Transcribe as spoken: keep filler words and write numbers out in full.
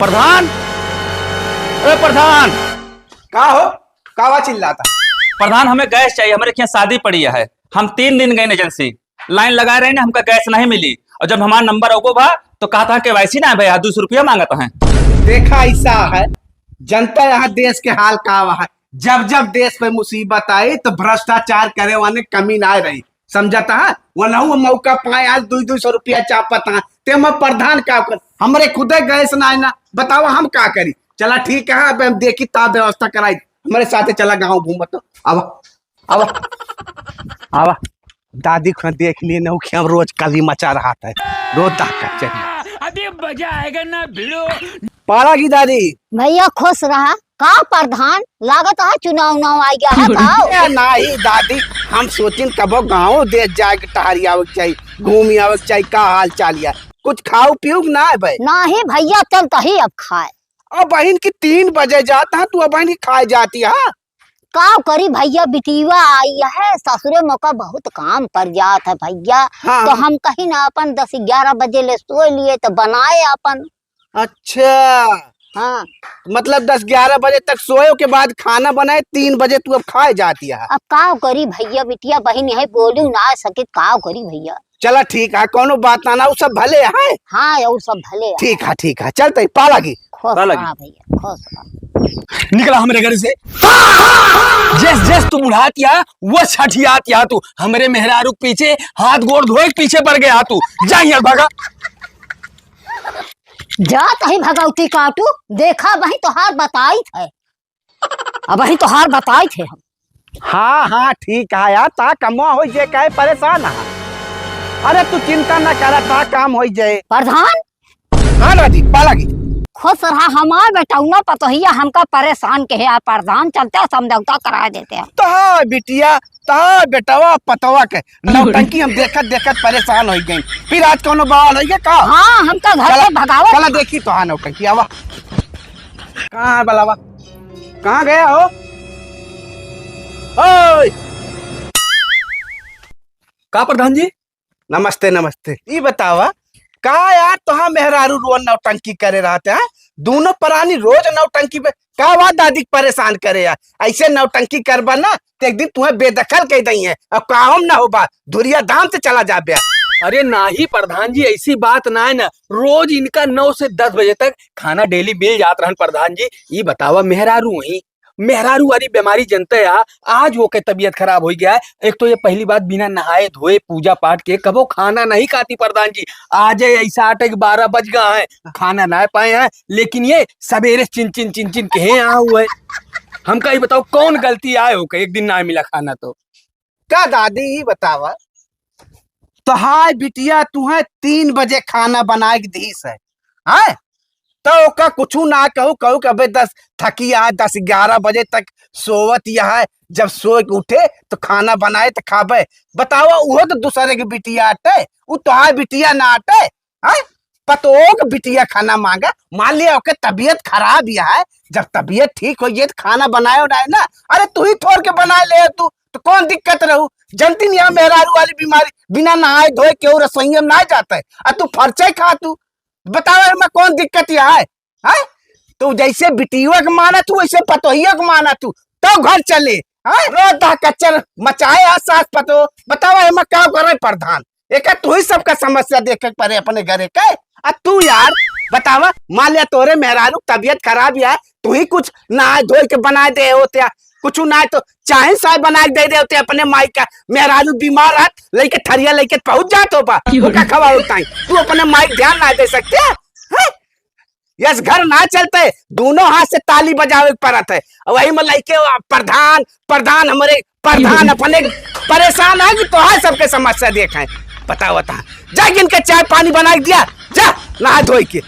प्रधान, ए प्रधान। का हो? कावा चिल्लाता? प्रधान, हमें गैस चाहिए, हमरे यहाँ शादी पड़ी है। हम तीन दिन गए एजेंसी, लाइन लगाए रहे ना, हमका गैस नहीं मिली। और जब हमारा नंबर ओगो भा, तो कहता है, "केवाईसी ना है भैया, दो सौ रुपया मांगता है।" देखा, ऐसा है, जनता यहाँ देश के हाल का हुआ है। जब जब देश पे मुसीबत आई, तो भ्रष्टाचार करे वाले कमी ना रही, समझता है? वनहु वो मौका पाए, आज दो दो सौ रुपया चापत है, ते मैं प्रधान का कर, हमरे खुदे गैस ना है ना, बतावा हम का करी? चला ठीक है, अब हम देखी ता व्यवस्था कराई, हमरे साथे चला गाँव घूमत, अब आवा, आवा। दादी को देख लिए न, कि हम रोज कली मचा रहा था, रोज दाग का चाहिए। अभी मजा आएगा ना भिड़ो। पाला की दादी। भैया खुश रहा। का प्रधान, लागत है चुनाव उनाव आ गया है का? ए, नाही दादी, हम सोचिन कबो गाँव देश जाए के टहरी आवे के चाहिए, घूमी आवे के चाहिए, का हाल चाल या कुछ खाऊ पीऊ के ना है भाई? नाही भैया, चल तही अब खाए। अब बहिन की तीन बजे जाता है, तू अब बहिन की खाए जाती है? का करी भैया, बिटिया आई है ससुरे, मोका बहुत काम पर जात है भैया। हाँ, तो हाँ। हम कहीं ना अपन दस ग्यारह बजे ले सोए लिए तो बनाए अपन। अच्छा। हाँ। मतलब दस ग्यारह बजे तक सोए के बाद खाना बनाए, तीन बजे तू अब खाए जाती है। अब का करी भैया, बिटिया बहिन है, बोलू ना सके, का करी भैया। चला ठीक है, कौनो बात ना, ना, वो सब भले है। हाँ, और सब भले है। ठीक है, ठीक है, चलते ही पाला की। खुश पाला की। रहा भैया, खुश रहा। निकला हमरे घर से। जस जस तू बुढ़ात या, वो सठियात या तू। हमरे मेहरारू के पीछे हाथ गोड़ धोए के पीछे पड़ गया तू। जा यहाँ भागा। जात ही भगवती काटू, देखा वही तोहार बताई थे। अब वही तोहार बताई थे हम। हाँ, हाँ, ठीक है यार, ता कमवा होई जे काहे परेशान है? अरे तू चिंता न कर, ता काम होई जे। प्रधान? हाँ दादी, पाला की। खुश रहा हमार बेटौना पतोहिया, हमका परेशान के है यार प्रधान, चलते हैं समझौता करा देते हैं। तो हाँ बिटिया, ता बेटवा पतवा के नौटंकी हम देखत देखत परेशान होई गए। फिर आज कौनो बवाल होई गया का? हाँ, हमका घर चला, से भगावत। चला देखी तो हाँ नौटंकी, आवा। कहाँ है बलावा? कहाँ गया हो? ओए! का प्रधान जी? नमस्ते, नमस्ते। ई बतावा, का यार तोहा मेहरारू रोज नौटंकी करे रहत है? दूनो परानी रोज नौटंकी पे, का बात दादी के परेशान करे है? ऐसे नौटंकी करबा ना, तो एक दिन तुम्हें बेदखल कइ दइहैं, अब काम ना होबा, धुरिया धाम से चला जाबे। अरे नाही प्रधान जी, ऐसी बात ना है ना, रोज इनका नौ से दस बजे तक खाना डेली मिल जात रहन प्रधान जी। ई बतावा मेहरारू ही, मेहरारू वाली बीमारी जनते आ, आज ओके तबियत खराब होइ गया है। एक तो ये पहली बात बिना नहाए धोए पूजा पाठ के कबो खाना नहीं खाती प्रधान जी। आज ऐसा आटे के बारह बज गया है, खाना ना पाए हैं, लेकिन ये सबेरे चिन चिन चिन चिन कहे आ हुए। हमका ई बताओ कौन गलती आए ओके एक दिन ना मिला खाना तो? का दादी ई बतावा, तोहार बिटिया तुहें तीन बजे खाना बनाए के दीस है, हैं? तो ओका कुछू ना कहू, कहू कि अबे दस थकी आ, दस ग्यारह बजे तक सोवत यह है, जब सोए के उठे तो खाना बनाए तो खाबे। बतावा, उहो तो दूसरे के बिटिया आटे, उ तोहार बिटिया ना आटे, हैं? पतोह के बिटिया खाना मांगा, मान लिया ओके तबियत खराब यह है, जब तबियत ठीक होइ जाए तो खाना बनाए उनाए ना, अरे तू ही थोर के बनाए ले तू, तो कौन दिक्कत रहू? जनती नहीं है मेहरारू वाली बीमारी, बिना नहाए धोए केहू रसोइया में ना जाता है, आ तू फरचे खा तू, बतावा एमा कौन दिक्कत यह है? हैं? तू जैसे बिटिया के मानत हूँ, वैसे पतोहिया के मानत हूँ, तो घर चले, हैं? रोज दा कच्चर मचाए आ सास पतो, बतावा एमा का करे प्रधान? एका तू ही सबका समस्या देखे के परे अपने घरे के। आ तू यार, बतावा, मान लिया तोरे मेहरारू के तबियत खराब यार, तू ही कुछ नहाए धोए के बनाए दे होते, कुछ ना तो चाहे साय बनाए के दे दे होते अपने माई का, मेहरारू बीमार रहत, लइके थरिया लइके पहुंच जात हो बा, ओका खवा होता है, तू अपने माई के ध्यान ना दे सकते, हैं? यस घर ना चलते, दोनों हाथ से ताली बजावे के पड़त है। और वही में लइके प्रधान, प्रधान हमरे प्रधान अपने परेशान है कि तोहार सबके समस्या देखे। बताओ, बता, जा इनके चाय पानी बना के दिया, जा नहा धोई के।